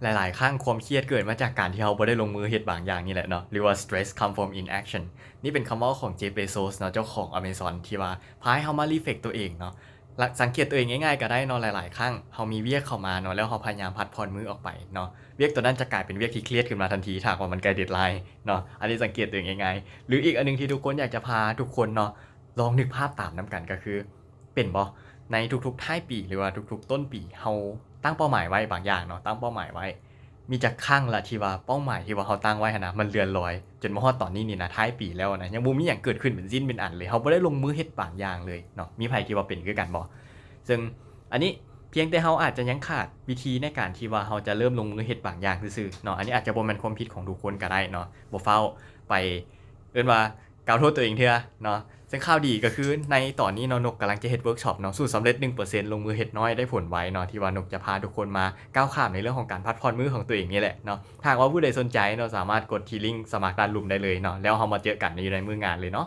ຫຼາຍໆຄັ້ງຄວາມຄຽດເກີດມາຈາກການທີ່ເຮົາບໍ່ໄດ້ລົງມືເຮັດບາງຢ່າງນີ້ແຫຼະເນາະ ຫຼືວ່າ stress come from inaction. ນີ້ເປັນຄຳເວົ້າຂອງ Jeff Bezos ເນາະ ເຈົ້າຂອງ Amazon ທີ່ວ່າພາໃຫ້ເຮົາມາ reflect ຕົວເອງເນາະ ລະສັງເກດຕົວເອງງ່າຍໆກໍໄດ້ເນາະ. ຫຼາຍໆຄັ້ງເຮົາມີວຽກເຂົ້າມາເນາະ ແລ້ວເຮົາພະຍາຍາມພັກຜ່ອນມືອອກໄປເນາະ ວຽກຕົວນັ້ນຈະກາຍເປັນວຽກທີ່ຄຽດຂຶ້ນມາທັນທີ ຖ້າຫາກວ່າມັນໃກ້ deadline ເນາະ. ອັນນີ້ສັງເກດຕົວເອງງ່າຍໆ. ຫຼືອີກອັນໜຶ່ງທີ່ທຸກຄົນ ຢາກຈະພາທຸກຄົນເນາະ ລອງນຶກພາບຕາມນຳກັນກໍຄື ເປັນບໍ່ ໃນທຸກໆທ້າຍປີ ຫຼືວ່າທຸກໆຕົ້ນປີ ເຮົາຕັ້ງເປົ້າໝາຍໄວ້ບາງຢ່າງເນາະ ຕັ້ງເປົ້າໝາຍໄວ້ ມີຈັກຄັ້ງລະທີ່ວ່າເປົ້າໝາຍທີ່ວ່າເຮົາຕັ້ງໄວ້ຫັ້ນນະ ມັນເລື່ອນລອຍ ຈົນມາຮອດຕອນນີ້ນີ້ນະ ທ້າຍປີແລ້ວນະ ຍັງບໍ່ມີຫຍັງເກີດຂຶ້ນເປັນຊິ້ນເປັນອັນເລີຍ ເຮົາບໍ່ໄດ້ລົງມືເຮັດບາງຢ່າງເລີຍເນາະ. ມີໃຜທີ່ວ່າເປັນຄືກັນບໍ່? ເຊິ່ງອັນນີ້ພຽງແຕ່ເຮົາອາດຈະຍັງຂາດວິທີໃນການທີ່ວ່າເຮົາຈະເລີ່ມລົງມືເຮັດບາງຢ່າງຊື່ໆເນາະ. ອັນນີ້ອາດຈະບໍ່ແມ່ນຄວາມຜິດຂອງທຸກຄົນກໍໄດ້ເນາະ ບໍ່ຟ້າວໄປ ເອີ້ນວ່າ ກ່າວໂທດຕົວເອງເທື່ອເນາະ. ເຊິ່ງຂ່າວດີກໍຄືໃນຕອນນີ້ເນາະ ນົກກຳລັງຈະເຮັດ workshop ເນາະ ສູດສຳເລັດໜຶ່ງເປີເຊັນ ລົງມືເຮັດນ້ອຍໄດ້ຜົນໄວເນາະ ທີ່ວ່ານົກຈະພາທຸກຄົນມາກ້າວຂ້າມໃນເລື່ອງຂອງການພັກຜ່ອນມືຂອງຕົວເອງນີ້ແຫຼະເນາະ. ຖ້າຫາກວ່າຜູ້ໃດສົນໃຈເນາະ ສາມາດກົດທີ່ລິ້ງສະໝັກດ້ານລຸ່ມໄດ້ເລີຍເນາະ ແລ້ວເຮົາມາເຈີກັນຢູ່ໃນມື້ງານເລີຍເນາະ.